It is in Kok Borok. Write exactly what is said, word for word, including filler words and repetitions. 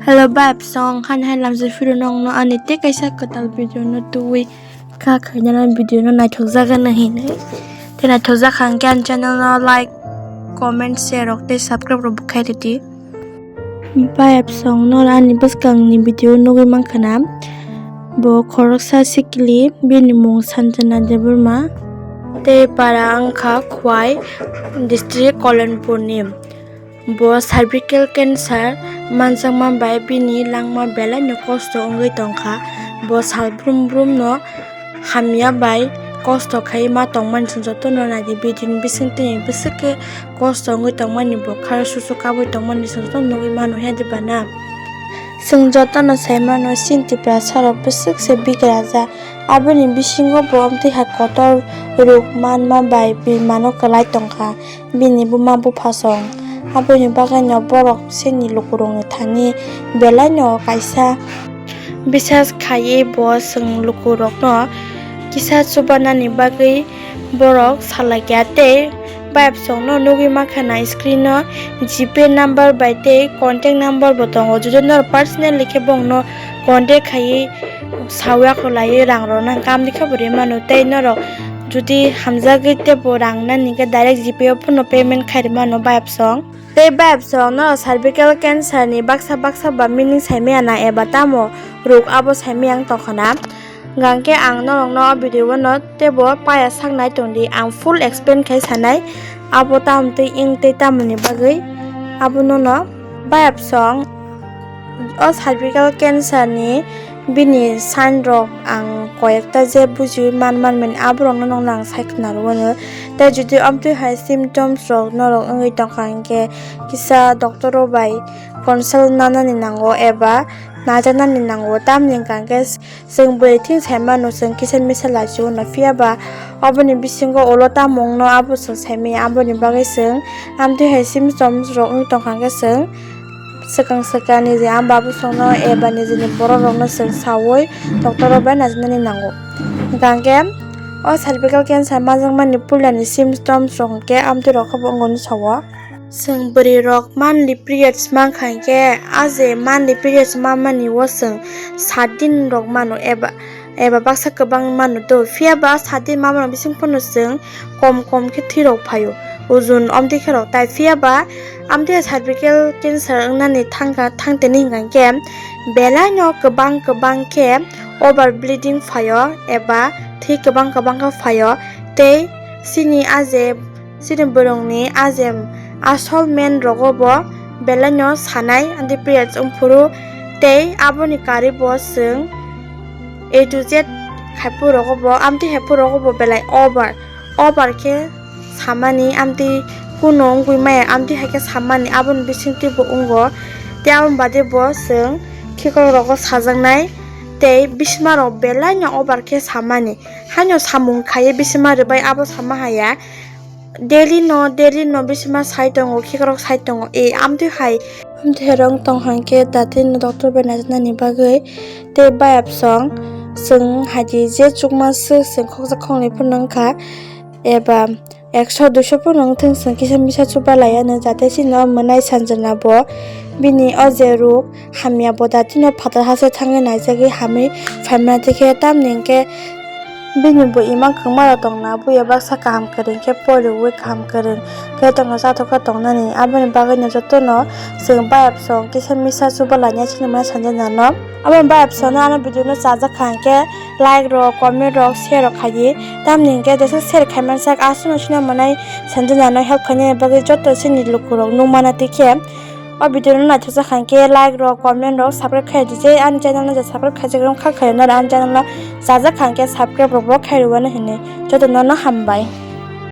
Hello, babsong, han hai lamjak phuru nongno ani tei kaisa kwtal video no tubui kha khaina video no naithok jaga na hinwi. Tei naithok jak kha hwnkhe ani channel no like, comment, share rok tei subscribe rok bo khai rwdi. Babsong no ani bwskang ni video nugwi mankha na, bo khoroksa sikli, bini mung Sanjana Debbarma, tei para wngkha Khwai district Kalanpur ni. Bo cervical cancer manjakma bai bini langma belai no kosto wngwi tongkha. Bo sal brum brum no hamya bai kosto khai ma tongmani chwng jotono naidi, bini bising tini bwswk khe kosto wngwi tongmani, bo kharo susu kabwi tongmani chwng jotono nugwi mano he de bana. Chwng jotono sai mano chini Tiprasa rok bwswk se bigrajak, aboni bisingo bo amtwi hai kotor rwk manma bai bimano kwlai tongkha. Bini buma buphasong. Aboni bagwino borok chini lukurokni thani belaino kaisa bisas khaiwi bo chwng lukurokno kisa chubanani bagwi borok salaikha tei babsongno nugwi mankha na screen-o GPay number bai tei contact number bo tongo. Jodi norok personally khe bongno contact khaiwi sawi akhor laiwi rang rwna khe amtwi khe bo rwi mano tei norok jodi hamjagwi teibo rang nani khe direct GPay o phano payment khai rwmano babsong. Tei babsong no cervical cancer ni baksa baksa ba meaning saimaya na eba tamo rwk abo saimaya wng tongkha na. Hwnkhe ang norokno o video o no teibo paya sak nai tongdi, ang full explain khai sanai abo tamo tei wng tei tamoni bagwi abono no babsong. O cervical cancer ni bini sign rok ang koyekta je bujiwi man manmani aborokno nokno ang sai khna rwno. Tei jodi amtwi hai symptoms rok norok wngwi tongkha hinkhe kisa doctor rok bai consult nanani nango eba najaknani nango, tamni hwnkha hinkhe chwng bwrwi thing sai mano chwng kisa misa lachi uno, phiya ba oboni bisingo ulo tamo wngno abo chwng sai maya, aboni bagwi chwng amtwi hai symptoms rok wng tongkha hinkhe chwng swkang swkang niji ama babosongno eba nijini borok rokno chwng sawi doctor rok bai najaknani nango. Hwnkha hinkhe o cervical cancer manjakmani puilani symptoms rok hinkhe amtwi rok khe bo wngwi sao. Chwng bwrwi rok monthly periods mankha hinkhe, a je monthly periods manmani o chwng sat din rok mano eba, eba baksa kwbang mano do, phiya ba sat din manmani bising phano chwng kom kom khe thwi rok phaio, ujun amtwi khe rok tai. Phiya ba amtwi cervical cancer wngnani thangkha, thangtini hwnkha hinkhe belai no kwbang kwbang khe over bleeding phaio eba thwi kwbang kwbang khe phaio, tei chini a je chini borokni a je asol main rogo bo belai no sanai, amtwi periods wng phuru, tei aboni karwi bo chwng A to Z khai phuru rogo bo, amtwi hai phuru rogo bo belai over, over khe samani, amtwi kuno wngwi maya, amtwi hai khe samani, aboni bisingtwi bo wngo. Tei aboni bade bo chwng khikrok rogo sajaknai tei bisima rok belai no over khe samani, haino samung khaiwi bisima rwbai abo sama haya. Daily no, daily no bisima sai tongo, khikrok sai tongo, e, amtwi hai. Amtwi hai rok tong hwnkhe dati no doctor bai najaknani bagwi tei bayapsong chwng hai di je chukma swk chwng khoksa khoknwi phano wngkha, eba ekso duiso phano wngthwng chwng kisa misa chuba laiya no, jate chini o mwnai Sanjana bo bini o je ruk hamya bo dati no phatar hase thangwi naijagwi hamwi phaimani, tei khe tamni hwnkhe bini bo ima kwma rok tongna, buya baksa kaham kwrwng khe poriwi kaham kwrwng khe tongna, chathok khe tongnani. Aboni bagwi no jotono chwng bayapsong kisa misa chuba laina chini mwnai Sanjana no. Aboni bayapsong no ano video no chajak kha hinkhe like rok, comment rok, share rok khaidi. Tamni hinkhe jesa share khaimani sak aswk no sina mwnai Sanjana no help khainani bagwi joto chini lukurok nukmana, tei khe o video no naithokjak kha hinkhe like rok, comment rok, subscribe khai di je ani channel no je subscribe khaijak rok kha khayo naro ani channel no chajak kha hinkhe subscribe rok bo khai rwano hinwi joto no no hambai.